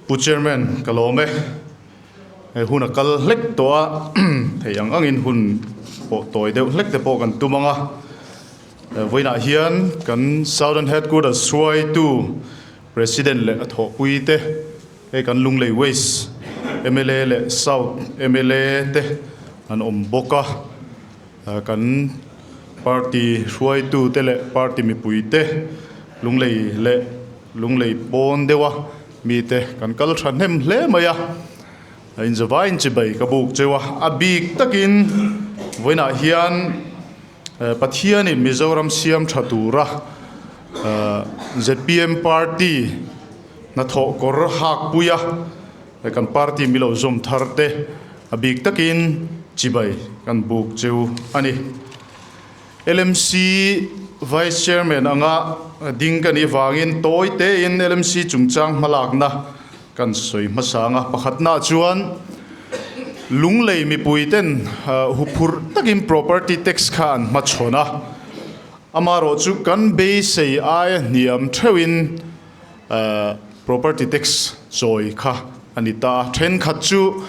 Pu Chairman ka lawm e. He hun a kal hlek tawh a, thei ang angin hun pawh tawi deuh hlek te pawh kan tum ang a. Vawiinah hian kan Southern Headquarters hruaitu President leh a thawhpui te, hei kan Lunglei West mla leh South mla te an awm bawk a. Kan party hruaitu te leh party mipui te Lunglei leh Lunglei pawn deuha mite kan kal tha hnem hle mai a, inzavain chibai ka buk cheu a, a bik takin vawiinah hian Pathianin Mizoram siam tha tura zpm party hnathawh kawr hak puia kan party milo zawm thar te a bik takin chibai kan buk cheu a ni. LMC Vice Chairman anga ding ka nih vangin tawi tein LMC chungchang hmalakna kan sawi hmasa ang a. Pakhatnaah chuan Lunglei mipui ten huphurh takin property tax kha an hmachhawn a, amaherawh chu kan beisei aia hniam theuhin property tax chawi kha a ni ta a. Thenkhat chu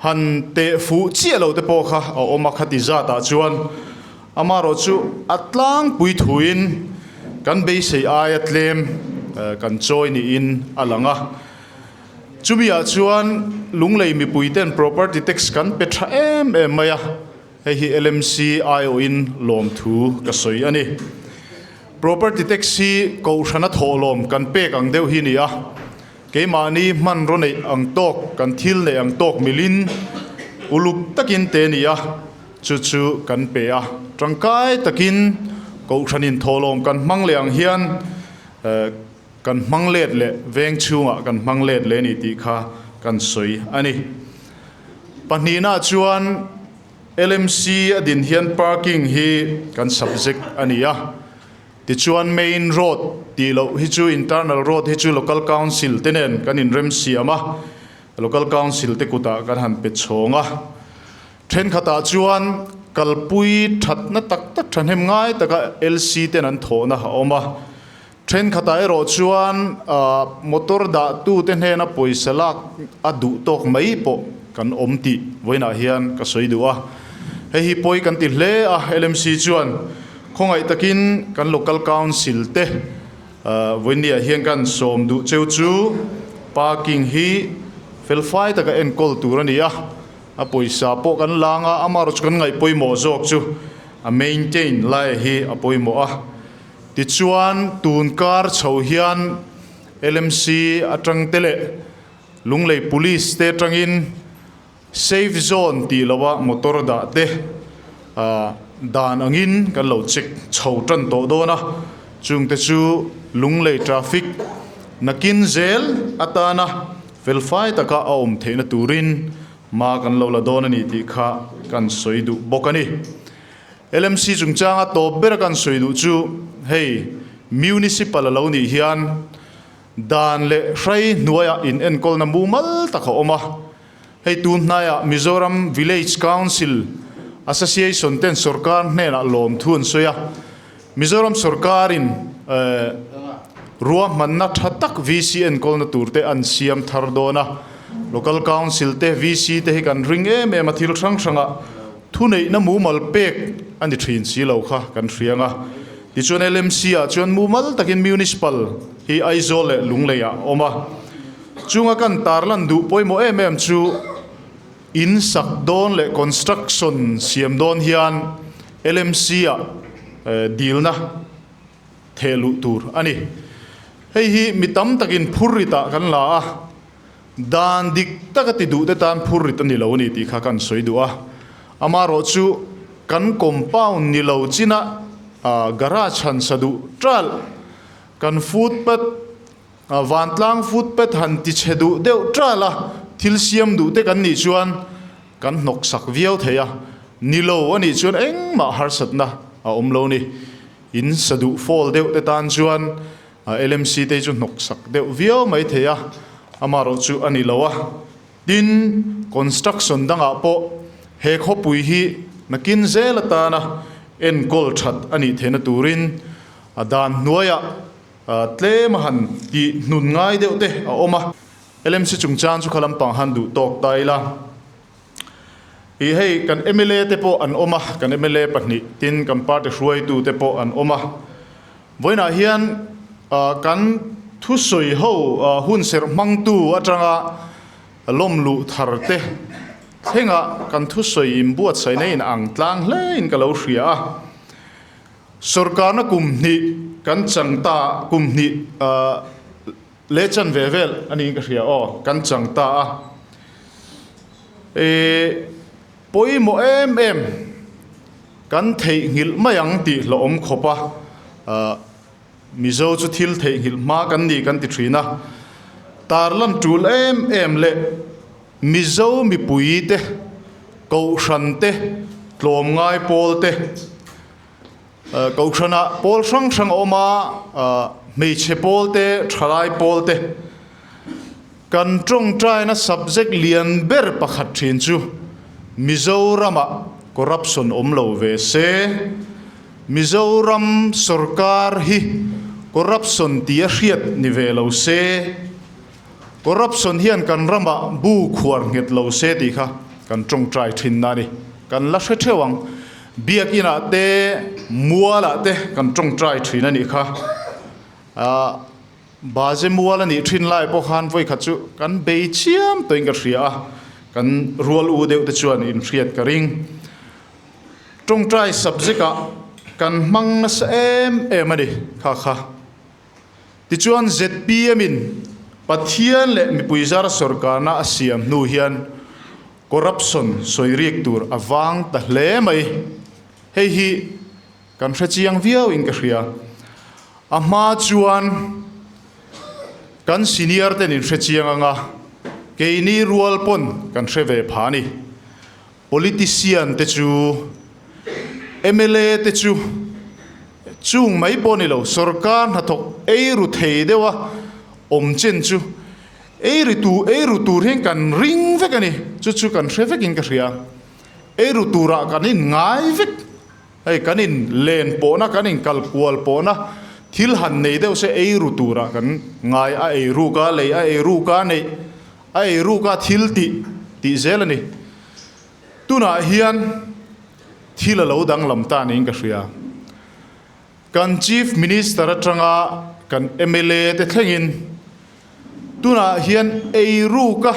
han teh fuh chiah lo te pawh kha a awm a, khati zatah chuan amaherawh chu a tlangpui thuin kan beisei aia tlem kan chawi niin a lang a. Chumiah chuan Lunglei mipui ten property tax kan pe tha em em mai a, hei hi LMC aiawhin lawmthu ka sawi a ni. Property tax hi kohhrana thawhlawm kan pek ang deuh hi ni a, keimahni hmanraw neih ang tawk, kan thil neih ang tawk milin uluk takin te ni a, chu chu kan pe a. Tangkai takin kohhranin thawhlawm kan hmang leh ang hian kan hmang let leh veng chhungah kan hmang let leh a ni tih kha kan sawi a ni. Pahnihnaah chuan. LMC a din hian parking hi kan subject a ni a, tichuan main road tih loh hi chu internal road hi chu local council te nen kan inremsiam a, local council te kutah kan han pe chhawng a, thenkhatah chuan kalpui thatna tak tak thahnem ngai taka LC ten an thawhna a awm a, thenkhatah erawh chuan motor dahtute hnena pawisa lak a duh tawk mai pawh kan awm tih vawiinah hian ka sawi duh a. Hei hi pawi kan ti hle a, LMC chuan khawngaih takin kan local council te vawiinniah hian kan sawm duh cheu chu parking hi felfai taka enkawl tur a ni a, a pawisa pawh kan lang a, amaherawhchu chu kan ngaih pawimawh zawk chu a maintain lai hi a pawimawh a. Tichuan, tun kar chho hian LMC atang te leh Lunglei Police te atangin Safe Zone tih loha motor dah te dan angin kan lo check chho tan tawh dawn a, chungte chu Lunglei traffic nakin zel atana felfai taka a awm theihna turin hma kan lo la dawn a ni tih kha kan sawi duh bawk a ni. LMC chungchanga tawp bera kan sawi duh chu hei Municipal a lo nih hian dan leh hrai hnuaiah in enkawlna mumal tak a awm a. Hei tun hnaiah Mizoram Village Council Association ten sorkar hnenah lawmthu an sawi a. Mizoram sorkarin ruahmanna tha tak VC enkawlna turte an siam thar dawn a. Local Council te VC te hi kan ring em em a thil hrang hrangah Thuneihna mumal pek a ni thin si lo kha kan hriang a. Tichuan LMC ah chuan mumal takin Municipal hi Aizawl leh Lunglei ah a awm a. Chunga kan tarlan duh pawimawh em em chu in sak dawn leh construction siam dawn hian LMC ah dilna theh luh tur a ni. Hei hi mi tam takin phurrit ah kan la a. Dan dik taka ti duh te tan phurrit a ni lo a ni tih kha kan sawi duh a. Amaherawh chu kan compound ni lo china garage han sa duh ṭalh, kan footpath, vantlang footpath han ti chhe duh deuh ṭalh a, thil siam duh te kan nih chuan kan hnawk sak viau thei a. Ni lo a nih chuan engmah harsatna a awm lo a ni. In sa duh fall deuh te tan chuan LMC te hi chu hnawk sak deuh viau mai thei a, amaherawh chu a ni lo a. Tin, construction dangah pawh he khawpui hi nakin zel atana enkawl that a nih theihna turin a dan hnuaiah tlem a han tih hnun ngai deuh te a awm a. LMC chungchang chu kha lampang han duh tawk ta ila. Ih hei kan mla te pawh an awm a, kan mla pahnih tin kan party hruaitu te pawh an awm a. Vawiinah hian kan thusawi ho hun serh hmangtu atanga lawm luh thar te thlenga kan thusawi inbuatsaihna in ang tlang hle in ka lo hria a. Sorkarna kum hnih kan chang ta kum hnih leh chan ve vel a niin ka hria aw, kan chang ta a. E pawimawh em em kan theihnghilh mai ang tih hlawhawm khawp a, Mizo chu thil theihnghilh hma kan ni kan ti thin a, tarlan tul em em leh Mizo mipui te, Kohhran te, tlawmngai pawl te, Kohhranah pawl hrang hrang a awm a, hmeichhe pawl te, thalai pawl te. Kan tawngtaina subject lian ber pakhat thin chu Mizoramah corruption awm lo ve se, Mizoram sorkar hi corruption tia hriat ni ve lo se, corruption hian kan ramah bu khuar nghet lo se tih kha kan tawngtai thin na a ni. Kan la hre theuh ang. Biakinah te, mualah te kan tawngtai thin a nih kha. Ahh Baze mual a nih thin lai pawh khan vawikhat chu kan bei chiam tawhin ka hria a, kan rual u deuh te chuan inhriat ka ring. Tawngtai subject ah kan hmang nasa em em a ni kha kha. Tichuan zpm in Pathian leh mipui zar sawrkarna a siam hnu hian corruption sawi rik tur a vang ta hle mai. Hei hi kan hre chiang viau in ka hria. A hma chuan kan senior ten in hre chiang anga keini rual pawn kan hre ve pha a ni. Politician te chu, mla te chu chung mai pawh a ni lo, sorkar hnathawk ei ru thei deuha awm chen chu ei ri tu ei ru tur hian kan ring vek a ni, chu chu kan hre vekin ka hria. Ei ru turah kan inngai vek, hei kan in len pawhna, kan in kal kual pawhna thil han nei deuh se ei ru turah kan ngai, a ei ruk a lei, a ei ruk a neih. A eiruka thil tih tih zel a ni. Tunah hian thil a lo danglam ta niin ka hria. Kan Chief Minister atanga kan mla te thlengin tunah hian eiruka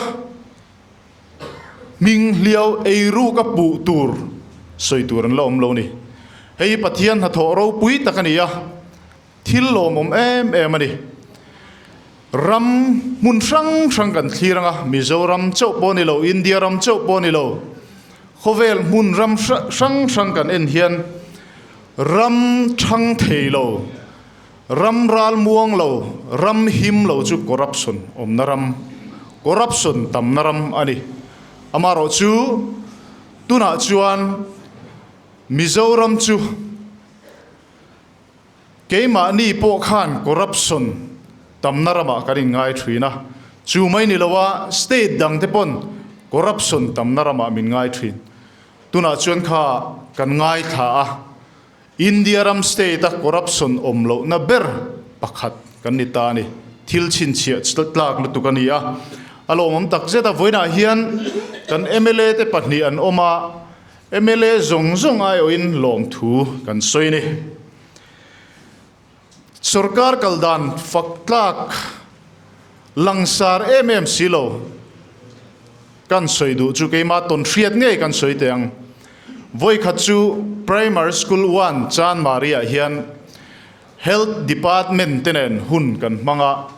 hming hliau, eiruka puh tur sawi tur an la awm lo ni. Hei hi Pathian hnathawh ropui tak a ni a. Thil lawmawm em em a ni. Ram hmun hrang hrang kan thlir ang a, Mizoram chauh pawh a ni lo, India ram chauh pawh a ni lo, khawvel hmun ram hrang hrang kan en hian ram thang thei lo, ram ral muang lo, ram him lo chu corruption awmna ram, corruption tamna ram a ni. Amaherawh chu tunah chuan Mizoram chu Keimahni pawh khan corruption tamna ramah kan inngai thin a, chu mai ni loa state dangte pawn corruption tamna ramah min ngai thin. Tunah chuan kha kan ngaithla a, India ram state a corruption awm lohna ber pakhat kan ni ta a ni. Thil chhinchhiah tlak lutuk a ni a, a lawmawm takzet a, vawiinah hian kan mla te pahnih an awm a, Mla zawng zawng aiawhin lawmthu kan sawi a ni. Sorkar kal dan fak tlak langsar em em si lo kan sawi duh chu keimah tawn hriat ngei kan sawi teh ang. Vawikhat chu Primary School One Chanmari ah hian Health Department te nen hun kan hmang a,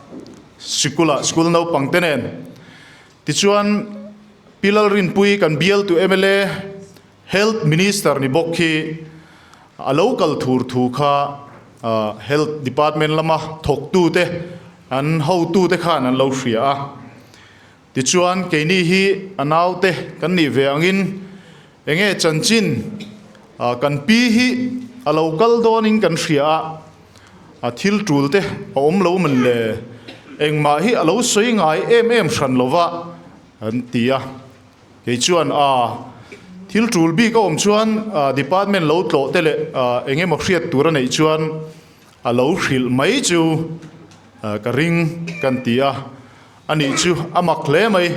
sikul ah school naupang te nen. Tichuan, Pi Lalrinpui kan bialtu mla, Health Minister ni bawk hi a lo kal thur thu kha Health Department lama thawktute, an hotute khan an lo hria a. Tichuan, keini hi a naute kan nih ve angin enge chanchin kan pi hi a lo kal dawnin kan hria a. A thil tul te a awm lo man le, engmah hi a lo sawi ngai em em hran lo va, an ti a. Kei chuan a thil tul bik a awm chuan department lo tlawh te leh eng emaw hriat tur a neih chuan a lo hrilh mai chu ka ring kan ti a. A nih chu a mak hle mai.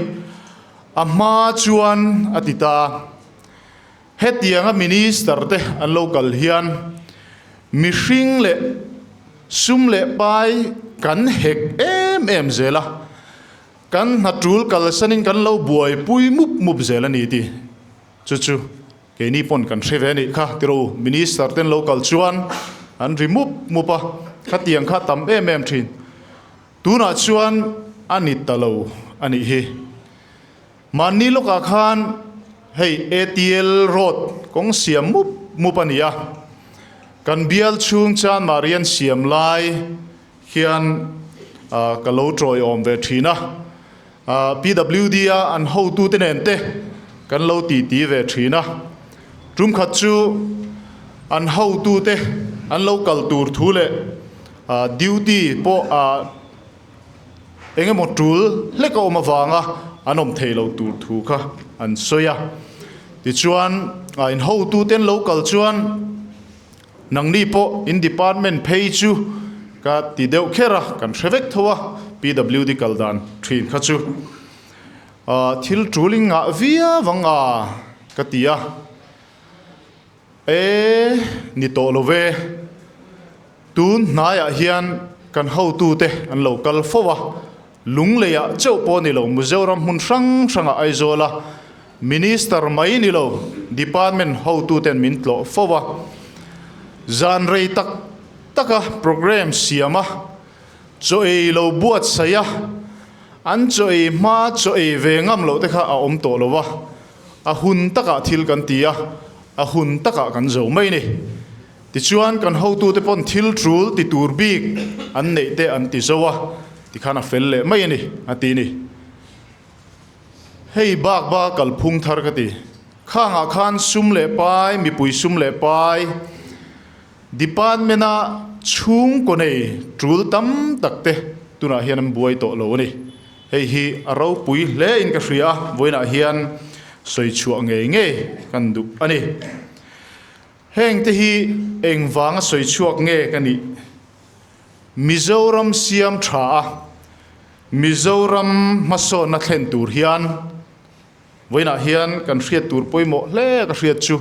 A hma chuan a ti ta. Hetianga Minister te an lo kal hian mihring leh sum leh pai kan hek em em zel a, kan hna tul kalsanin kan lo buaipui mup mup zel a ni tih chu chu keini pawn kan hre ve a nih kha tiro Minister te an lo kal chuan an ri mup mup a, khatiang kha tam em em thin. Tunah chuan a ni ta lo a nih hi. Mahni lawkah khan hei ATL road kawng siam mup mup a ni a, kan bial chhung chuan Marian siam lai hian ka lo tawiawm ve thin a, PWD a an hotute nen te kan lo titi ve thin a, tum khat chu an hotute an lo kal tur thu leh duty pawh Eng emaw tul hlek a awm avanga an awm thei lo tur thu kha an sawi a. Tichuan, in hotute an lo kal chuan nangni pawh in department phei chu ka ti deuh kher a, kan hre vek tho a, PWD kal dan thin kha chu thil tul in ngah viau ang a ka ti a. E, ni tawh lo ve. Tun hnaiah hian kan hotute an lo kal fo a, Lungleiah chauh pawh ni lo, Mizoram hmun hrang hrangah Aizawla Minister mai ni lo, Department hotuten min tlawh fo a. Zan rei tak taka programme siam a, chaw ei lo buatsaih a, an chaw ei hma chaw ei ve ngam loh te kha a awm tawh lo a. A hun takah thil kan ti a, a hun takah kan zo mai ni. Tichuan kan hotute pawn thil tul ti tur bik an neih te an ti zo a, tikhan a fel leh mai a ni, a ti ni. Hei bak ba kalphung thar ka ti. Khangah khan sum leh pai, mipui sum leh pai, Department-a chhungkaw nei tul tam tak te tunah hian an buai tawh lo a ni. Hei hi a ropui hle in ka hria a, vawiinah hian sawi chhuah ngei ngei kan duh a ni. Heng te hi engvanga sawi chhuak nge ka nih? Mizoram siam tha a, Mizoram hmasawnna thlen tur hian vawiinah hian kan hriat tur pawimawh hle ka hriat chu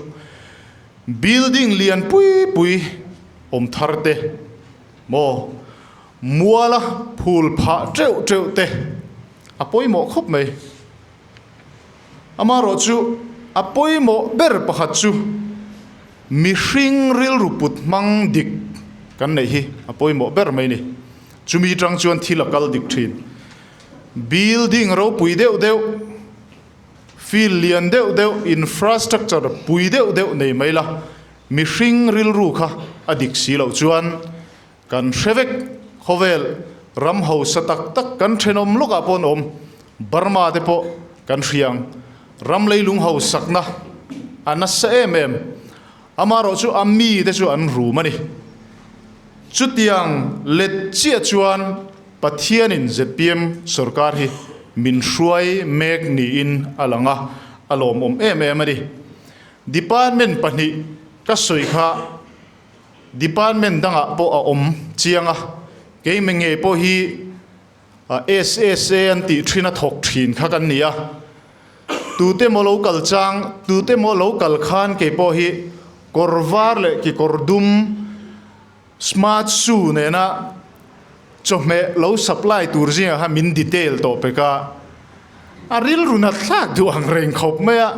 building lian pui pui awm thar te maw muala phul phah teuh teuh te a pawimawh khawp mai. Amaherawh chu a pawimawh ber pakhat chu mihring rilru put hmang dik kan neih hi a pawimawh ber mai ni. Chumi tang chuan thil a kal dik thin. Building ropui deuh deuh, field lian deuh deuh, infrastructure pui deuh deuh nei mai la, mihring rilru kha a dik si loh chuan Kan hre vek, khawvel ram hausa tak tak kan thenawm lawkah pawh an awm, Burma te pawh kan hria ang, ram leilung hausakna a nasa em em, amaherawh chu a mi te chu an rum a ni. Chutiang let chiah chuan Pathianin zpm sorkar hi min hruai mek niin a lang a, a lawmawm em em a ni. Department pahnih ka sawi kha Department dangah pawh a awm chiang a, keimah ngei pawh hi SSA an tih thin a thawk thin kha kan ni a, tute maw lo kal chang, tute maw lo kal khan kei pawh hi kawr var leh kekawr dum smart shoe nena chawhmeh lo supply tur zingah khan min detail tawh pek a, a rilru nat thlak duh ang reng khawp mai a.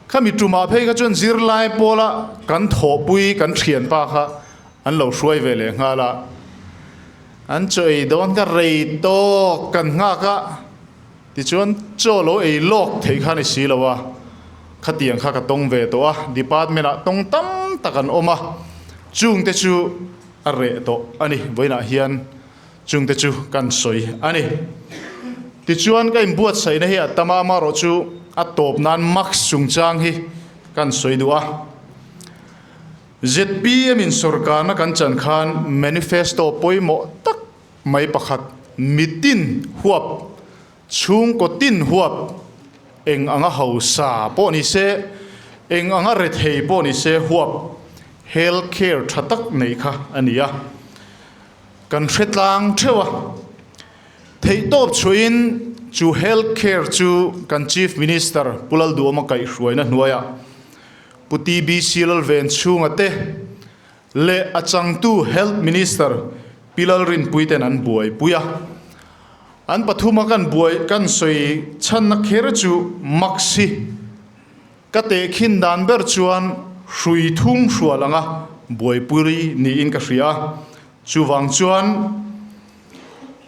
Khami tumah phei kha chuan zirlai pawla kan thawhpui kan thianpa kha an lo hruai ve leh nghal a, an chaw ei dawn kha rei tawk kan nghak a, tichuan chaw lo ei lawk theih kha a ni si lo a, khatiang kha ka tawng ve tawh a, department ah tawng tam tak an awm a, chungte chu a reh tawh a ni, vawiinah hian chungte chu kan sawi a ni. Tichuan ka inbuatsaihna hi a tam a, amaherawh chu a tawp nan mask chungchang hi kan sawi duh a. Zpm in sawrkarna kan chan khan manifesto pawimawh tak mai pakhat mitin huap, chhungkaw tin huap, eng anga hausa pawh ni se, eng anga rethei pawh ni se huap health care tha tak neih kha a ni a. Kan hre tlang theuh a. Theihtawp chhuahin chu Health Care chu kan Chief Minister Pu Lalduhawma kaihhruaina hnuaiah Pu TBC Lalvenchhunga te leh a changtu Health Minister Pi Lalrinpui ten an buaipui a. An pathuma kan buai kan sawi chhanna kher chu Max hi ka tehkhin dan ber chuan hrui thum hrual anga buaipui niin ka hria a. Chuvang chuan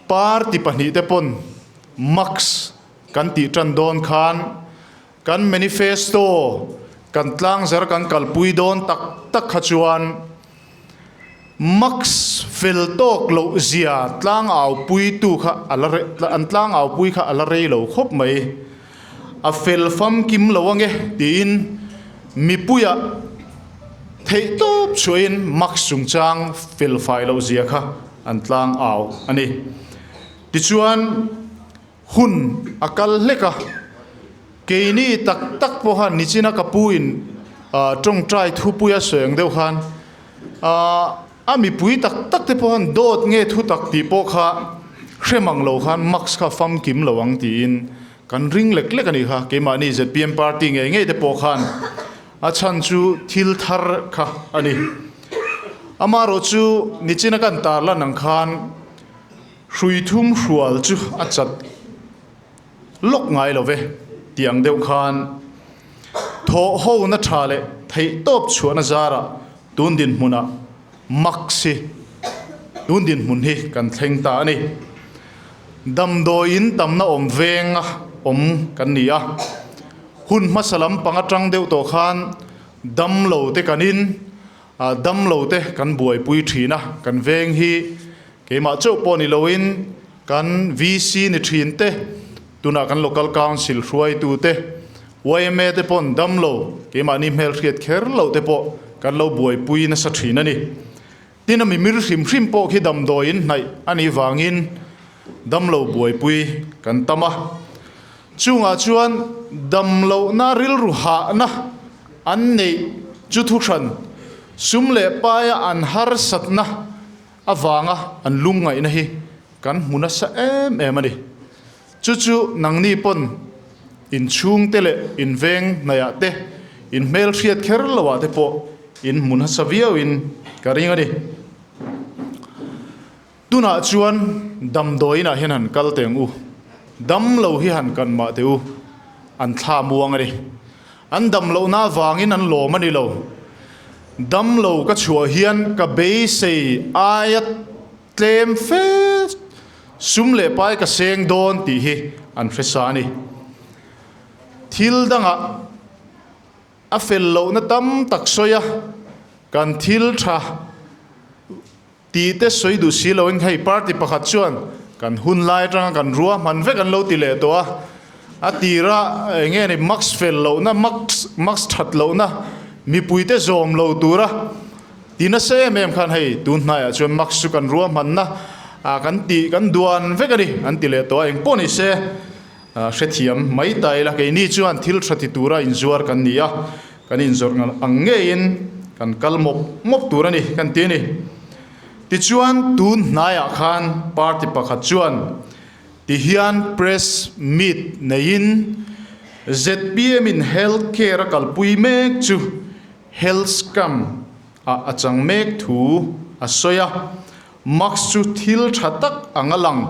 party pahnihte pawn Max kan tih tan dawn khan kan manifesto kan tlangzar kan kalpui dawn tak tak kha chuan Max fel tawk loh zia tlangaupuitu kha a la an tlangaupui kha a la rei lo khawp mai. A fel famkim lo ange tiin mipuiah theihtawp chhuahin Max chungchang fel fai loh zia kha an tlangau a ni. Tichuan hun a kal hlek a, keini tak tak pawha nichina ka pu in tawngtai thupuia sawi ang deuh khan a mipui tak tak te pawh dawt nge thu tak tih pawh kha hre mang lo khan Max kha famkim lo ang tiin kan ring lek lek a ni kha. Keimahni zpm party ngei ngei te pawh khan a chhan chu thil thar kha a ni. Amaherawh chu nichina kan tarlan ang khan Hrui thum hrual chu a chat lawk ngai lo ve tih ang deuh khan thawh hona tha leh theih tawp chhuahna zarah tun dinhmunah Max hi tun dinhmun hi kan thleng ta a ni. Damdawiin tamna awm venga awm kan ni a, hun hmasa lampang atang deuh tawh khan damlo te kan in Damlo te kan buaipui thin a, kan veng hi keimah chauh pawh ni loin kan VC ni thin te, tunah kan Local Council hruaitu te, yma te pawn damlo keimahni hmelhriat kher loh te pawh kan lo buaipui nasa thin a ni. Tin a mimir hrim hrim pawh khi damdawiin hnaih a nih vangin damlo buaipui kan tam a. Chungah chuan damlohna rilru hahna an neih chu thuhran sum leh paia an harsatna avanga an lungngaihna hi kan hmu nasa em em a ni. Chu chu nangni pawn inchhungte leh inveng hnaihah te, inhmelhriat kher loah te pawh in hmu nasa viauin ka ring a ni. Tunah chuan damdawiinah hian han kal teh ang u, dam lo hi han kan mah teh u, an thla muang a ni. An dam lohna avangin an lawm a ni lo. Dam lo ka chhuah hian ka beisei aia tlem fe sum leh pai ka seng dawn tih hi an hre sa a ni. Thil dangah a fel lohna tam tak sawi a, kan thil tha. Tih te sawi duh si loin hei party pakhat chuan kan hun lai atanga kan ruahman vek an lo ti leh tawh a, a tira eng nge ni max fel lohna max max that lohna mipui te zawm lo tura ti nasa em em khan hei tun hnaiah chuan max chu kan ruahmanna ah kan tih kan duan vek a ni an ti leh tawh a, engpawh ni se hrethiam mai ta ila keini chuan thil tha ti tura inzuar kan ni a. Kan inzawrh ang ngeiin kan kal mawp mawp tur a ni kan ti a ni. Tichuan tun hnaiah khan party pakhat chuan tihian press meet neiin zpm in health care a kalpui mek chu health scam ah a chang mek thu a sawi a, mask chu thil tha tak anga lang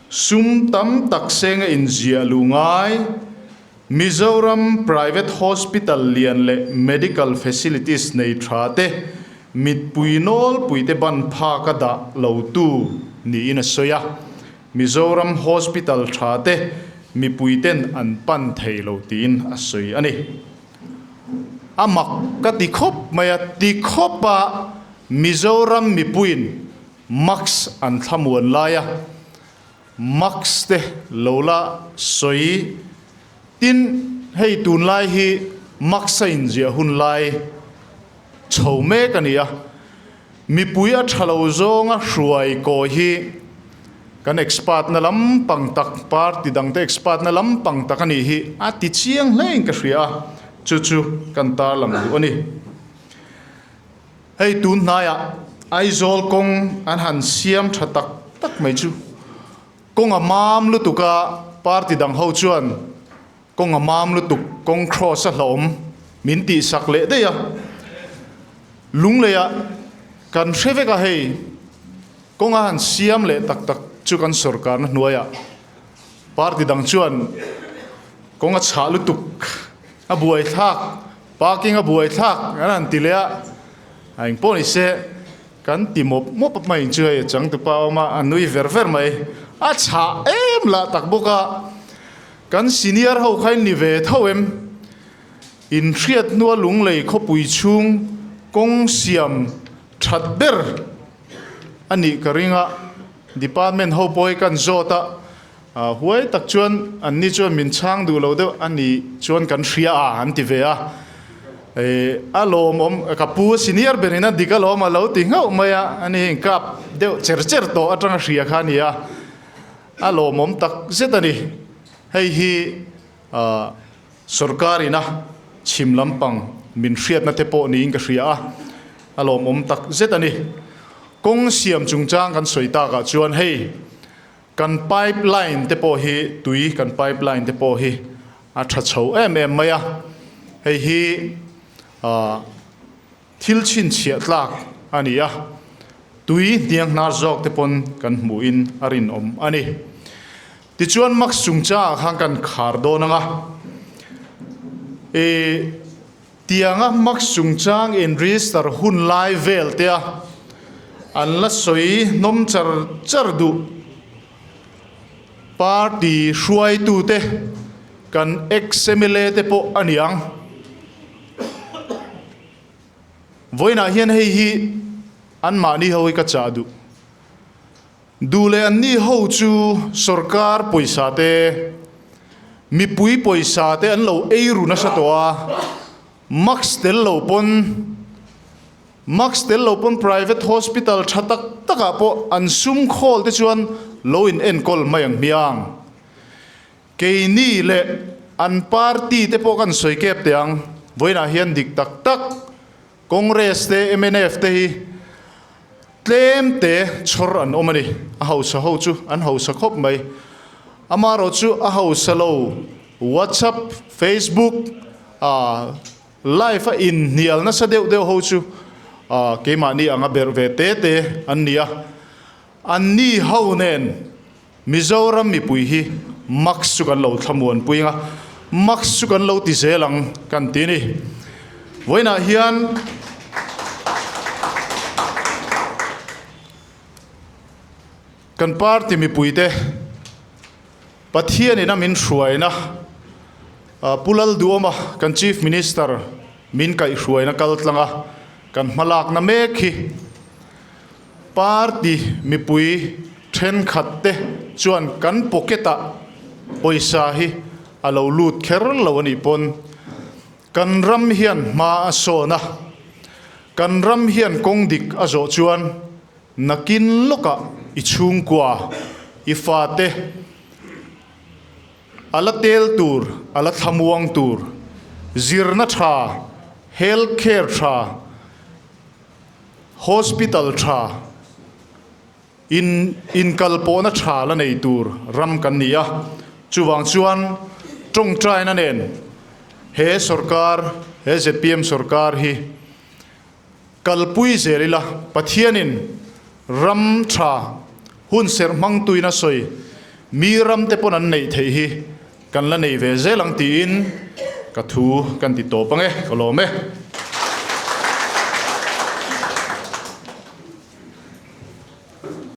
sum tam tak senga inziah luh ngai. Mizoram Private Hospital lian leh Medical Facilities nei tha te mitpui nawlpui te ban phak a dah lo tu niin a sawi a, Mizoram Hospital tha te mipui ten an pan thei lo tiin a sawi a ni. A mak ka ti khawp mai a, ti khawp a Mizoram mipuiin mask an thlamuan lai a, Max te lo la sawi. Tin, hei tunlai hi Max a inziah hun lai chho mek a ni a, mipui a tha lo zawnga hruai kawi hi kan expert na lampang tak, party dangte expert na lampang tak a nih hi a ti chiang hlein ka hria a, chu chu kan tarlang duh a ni. Hei tun hnaiah Aizawl kawng an han siam tha tak tak mai chu. Kawng a mam lutuk a, party dang ho chuan kawng a mam lutuk, kawng cross a hlauhawm min tihsak leh daih a. Lungleiah kan hre vek a hei, kawng a han siam leh tak tak chu kan sorkarna hnuaiah party dang chuan kawng a chhah lutuk, a buaithlak, parking a buaithlak an han ti leh a, a engpawh ni se. Kan ti mawp mawp mai chu hei changtupa a awm a, a nui ver ver mai. A chhah em lah tak bawk a, kan senior ho kha in ni ve tho em? In hriat hnua lunglei khawpui chhung kawng siam that ber a nih ka ring a, department ho pawh hi kan zawt a, huai tak chuan an ni chuan min chhang duh lo deuh a nih chuan kan hria a an ti ve a, a lawmawm ka pu senior berin a dik alawm a lo ti nghauh mai a, ani hi inkap deuh cher cher tawh atanga hria kha a ni a, a lawmawm tak zet a ni. Hei hi sorkar ina chhim lampang min hriatna te pawh niin ka hria a, a lawmawm tak zet a ni. Kawng siam chungchang kan sawi takah chuan hei Kan pipe line te pawh hi tui kan pipe line te pawh hi a tha chho em em mai a, hei hi ah thil chhinchhiah tlak a ni a, tui hniang hnar zawk te pawn kan hmuhin a rinawm a ni. Tichuan mask chungchangah khan kan khar dawn ang a, ih tianga mask chungchang in register hun lai vel te a an la sawi hnawm char char duh. Party hruaitu te kan ex mla te pawh a ni ang. Vawiinah hian hei hi anmahni ho hi ka chah duh. Duh leh anni ho chu sorkar pawisa te, mipui pawisa te an lo ei ru nasa tawh a, mask tel lo pawn, mask tel lo pawn private hospital tha tak takah pawh an sum khawl te chuan lo in enkawl mai ang hmiang. Keini leh an party te pawh kan sawi kep teh ang, vawiinah hian dik tak tak Congress te mnf te hi tlem te chhawr an awm a ni. A hausa ho chu an hausa khawp mai. Amaherawh chu a hausa lo WhatsApp, Facebook ah live a inhnial nasa deuh deuh ho chu ah keimahni anga berh ve te te an ni a. Anni ho nen Mizoram mipui hi mask chu kan lo thlamuanpui ang a, mask chu kan lo ti zel ang kan ti a ni. Vawiinah hian kan party mipuite Pathianin a min hruaina Pu Lalduhawma kan Chief Minister min kaihhruaina kaltlanga kan hmalakna mek hi Party mipui thenkhat te chuan kan pocket ah pawisa hi a lo lut kher lo a nih pawn kan ram hian hma a sawn a, kan ram hian kawng dik a zawh chuan nakin lawkah i chhungkua, i fate a la tel tur, a la thlamuang tur, zirna tha, health care tha, Hospital tha, in inkalpawhna tha la nei tur ram kan ni a, chuvang chuan tawngtaina nen he sorkar, he zpm sorkar hi kalpui zel ila, Pathianin ram tha hun serh hmangtuin a sawi, mi ram te pawn an neih theih hi kan la nei ve zel ang tiin ka thu kan ti tawp ang e, ka lawm e.